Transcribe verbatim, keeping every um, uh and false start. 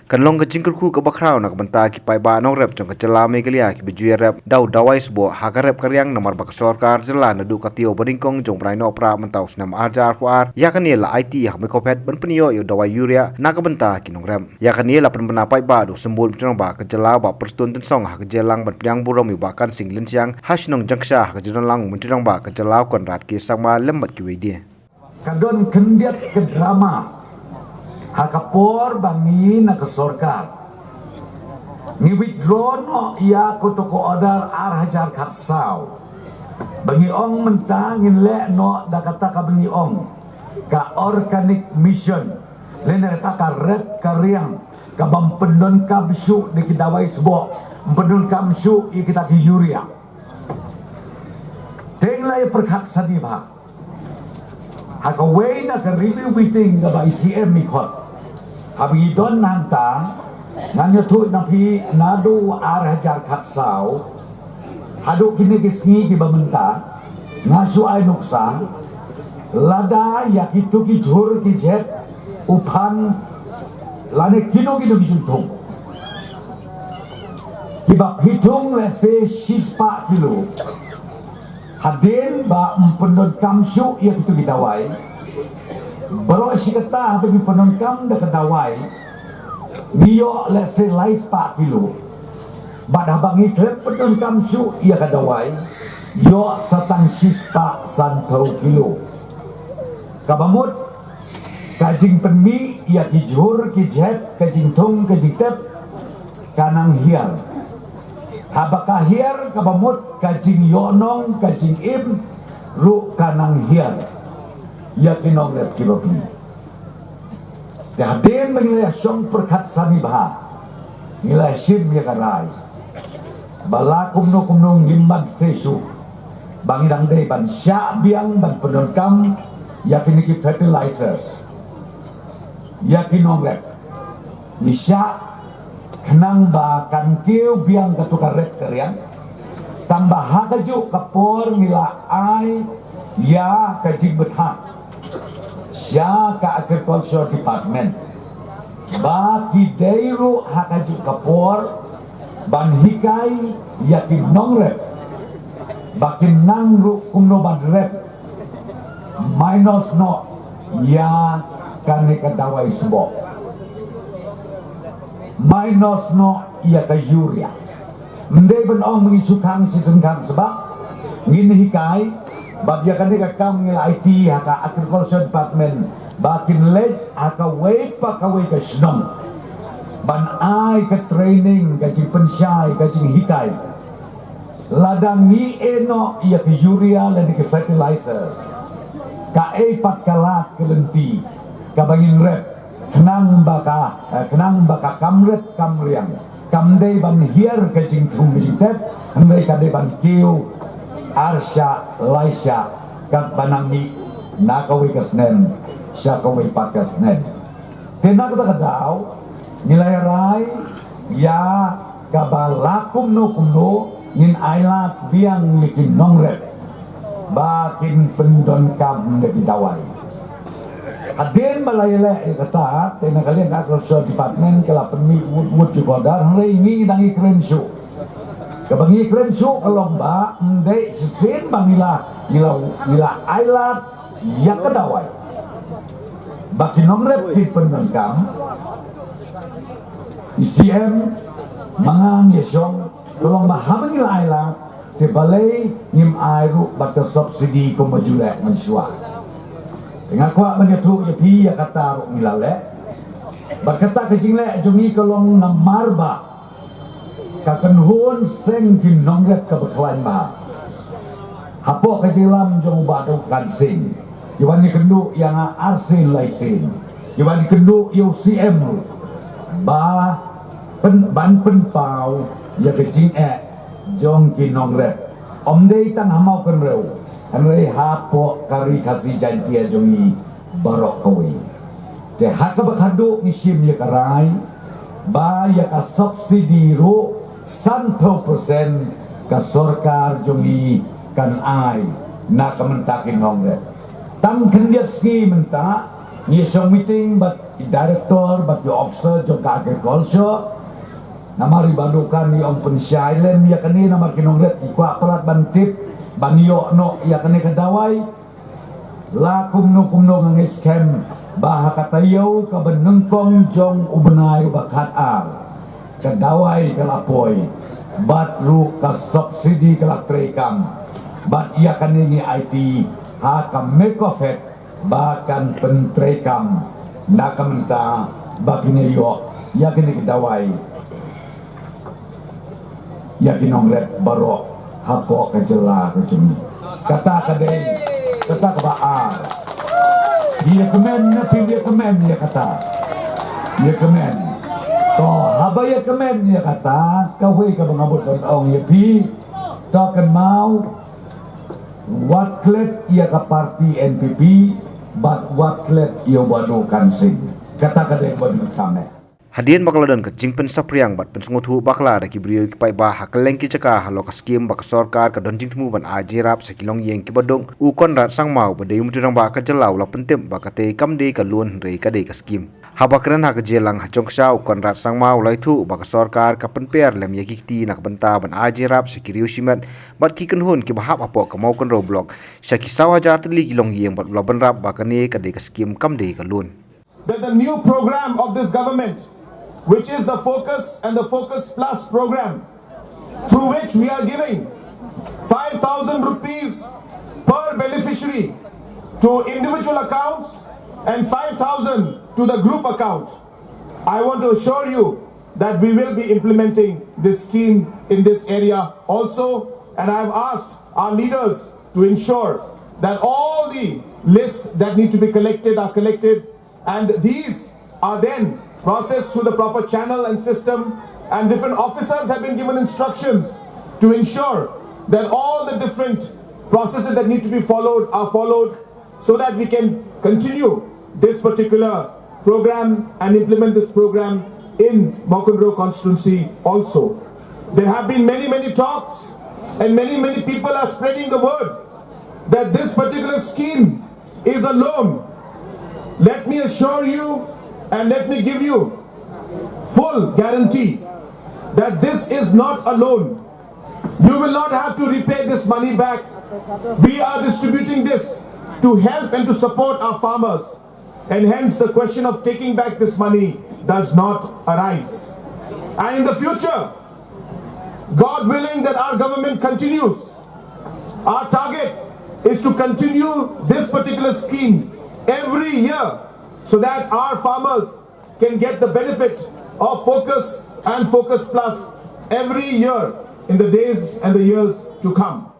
Kan long ka jingkyrkhu kaba khraw na ka bynta ki paidbah nongrep jong ka jylla Meghalaya kiba ju ïarep da u dawai sboh ha ka rep ka riang, namar ba ka sorkar jylla naduh ka taïew ba nyngkong jong u bnai Nohprah mynta u snem ar hajar arphew ar, ïa kane la aiti ha ka Mekophet ban pynïoh ïa u dawai urea na ka bynta ki nongrep. Ïa kane la pynbna paidbah da u Symbud Myntri Rangbah ka jylla Bah Prestone Tynsong ha ka jingïalang ban pdiang burom ïa u Bah Kan Sing Lynsiang ha shnong Jaiñtia ha ka jingdonlang u Myntri Rangbah ka jylla Conrad K Sangma lem bad kiwei de. Ka don khyndiat ka drama ha ka por ba ngi na ka sorkar ngi withdraw noh ïa kato ka order ar hajar khatsaw, ba ngi ong mynta ngin leh noh da kata kaba ngi ong ka organic mission, lane kata ka rep ka riang, kaba ym pyndonkam shuh da ki dawai sboh, ym pyndonkam shuh ïa kita ki urea. Te ngi la ïa pyrkhat shane bha ha kawei na ka review meeting kaba i C M i khot. Haba ngi don nangta, ngan ïathuh na phi, naduh ar hajar khatsaw haduh kine ki sngi kiba mynta, nga shu ai nuksa lada ïa kito ki jhur ki jhep u phan lane kino kino ki jingthung kiba phi thung lehse shispah kilo, hadien ba ym pyndonkam shuh ïa kito ki dawai. Baroh shi katta haba ngi pyndonkam da ka dawai, ngi ïoh lehse laispah kilo. Bad haba ngi khlem pyndonkam shuh ïa ka dawai, ïoh sa tang shispah sanphew kilo. Kaba mut ka jingpynmih ïa ki jhur ki jhep, ka jingthung ka jingtep, ka nang hiar. Haba ka hiar, kaba mut ka jingïohnong ka jingim ruh ka nang hiar ïa ki nongrep kiba pli. Te hadien ba ngi la ïa shong pyrkhat shane bha, ngi la ïa shim ïa ka rai ba la kumno kumno ngim ban seisoh ba ngi dang dei ban shah biang ban pyndonkam ïa kine ki fertilizers ïa ki nongrep. Ngi shah khnang ba kan kiew biang kato ka rep ka riang. Tang ba ha kajuh ka por ngi la ai ïa ka jingbthah sha ka Agriculture Department ba ki dei ruh ha kajuh ka por ban hikai ïa ki nongrep ba kin nang ruh kumno ban rep, minus noh ïa kane ka dawai sboh, minus noh ïa ka urea. Ym dei ban ong ba ngi shu khang shisien khang sbak, ngin hikai. Bad ïa kane ka kam ngi la aiti ha ka Agriculture Department ba kin leit ha kawei pa kawei ka shnong ban ai ka training, ka jingpynshai, ka jinghikai. Lada ngi ïeh noh ïa ka urea lane ka fertilizer, kaei pat ka lad ka lynti kaba ngin rep khnang ba ka, eh, khnang ba ka kam rep kam riang kam dei ban hiar ka jingthung ka jingtep, hynrei ka dei ban kiew arshah laishah katba nang mih na kawei ka snem sha kawei pat ka snem. Te na kata ka daw ngi la ïa rai ïa kaba la kumno kumno ngin ailad biang ïa ki nongrep ba kin pyndonkam ïa ki dawai. Hadien ba la ïaleh ïa kata, te na ka liang ka Agriculture Department ka la pynmih wut wut jingorder, hynrei ngi dang ïakren shuh. Kaba ngi kren shuh ka long ba ym dei shisien ba ngi la, ngi la, ngi la ailad ïa ka dawai ba ki nongrep kin pyndonkam. I C M ma nga ngi shong ka long ba haba ngi la ailad, te balei ngim ai ruh bad ka subsidy kumba ju leh mynshuwa. Te nga kwah ban ïathuh ïa phi ïa kata ruh ngi la leh. Bad kata ka jingleh jong ngi ka long namar ba ka kynhun seng ki nongrep kaba khlaiñ bha hapoh ka jingïalam jong u Bah Dawkan Sing, ki wan ïakynduh ïa nga arsien laisien, ki wan ïakynduh ïa u C M ruh ba pyn, ban pynpaw ïa ka jingeh jong ki nongrep. Ym dei tang ha Mawkynrew, hynrei hapoh ka Ri Khasi Jaintia jong ngi baroh kawei. Te ha kaba khatduh ngi shim ïa ka rai ba ïa ka subsidy ruh sanphew percent ka sorkar jong ngi kan ai na ka bynta ki nongrep. Tang khyndiat sngi mynta ngi shong meeting bad Director bad ki officer jong ka agriculture. Namar i Bah Dukan i ong pynshai lem ïa kane, namar ki nongret ki kwah palat ban tip, ban ïoh noh ïa kane ka dawai. La kumno kumno nga ngeit skhem ba ha ka taïew kaba nyngkong jong u bnai uba khatar, ka dawai ka la poi, bad ruh ka subsidy ka la treikam. Bad ïa kane ngi aiti ha ka MECOFED ba kan pyntreikam na ka bynta ba kin ïoh ïa kine ki dawai ïa ki nongret baroh hapoh ka jylla ka jong ngi. Kata ka dei kata kaba ar. Ïa kmen ne phi, ïa kmen ïa kata. Ïa kmen. To haba ïa kmen ïa kata, kawei kaba nga mut ban ong ïa phi. To kynmaw, wat klet ïa ka party NPP bad wat klet ïa u Bah Dukan Singh. Kata ka dei kaba donkam eh. Hadien ba ka la don ka jingpynsaphriang bad pynsngewthuh bakla da ki briew ki paidbah ha kylleng ki jaka halor ka skim ba ka sorkar ka don jingthmu ban ai jingïarap sha ki longïing kiba duk, u Conrad Sangma uba dei u Myntri Rangbah ka jylla u la pyntip ba katei kam dei ka loan hynrei ka dei ka skim. Haba kren ha ka jingïalang ha Jongksha, u Conrad Sangma u la ïathuh ba ka sorkar ka pynper lem ïa ki kti na ka bynta ban ai jingïarap sha ki riew shimet bad ki kynhun kiba hap hapoh ka Mawkynrew Block sha ki saw hajar tylli ki longïing bad u la bynrap ba kane ka dei ka skim kam dei ka loan. That the new program of this government, which is the Focus and the Focus Plus program, through which we are giving five thousand rupees per beneficiary to individual accounts and five thousand to the group account. I want to assure you that we will be implementing this scheme in this area also, and I have asked our leaders to ensure that all the lists that need to be collected are collected, and these are then processed through the proper channel and system, and different officers have been given instructions to ensure that all the different processes that need to be followed are followed, so that we can continue this particular program and implement this program in Mawkynrew constituency also. There have been many, many talks, and many, many people are spreading the word that this particular scheme is a loan. Let me assure you and let me give you full guarantee that this is not a loan. You will not have to repay this money back. We are distributing this to help and to support our farmers, and hence the question of taking back this money does not arise. And in the future, God willing that our government continues, our target is to continue this particular scheme every year so that our farmers can get the benefit of Focus and Focus Plus every year in the days and the years to come.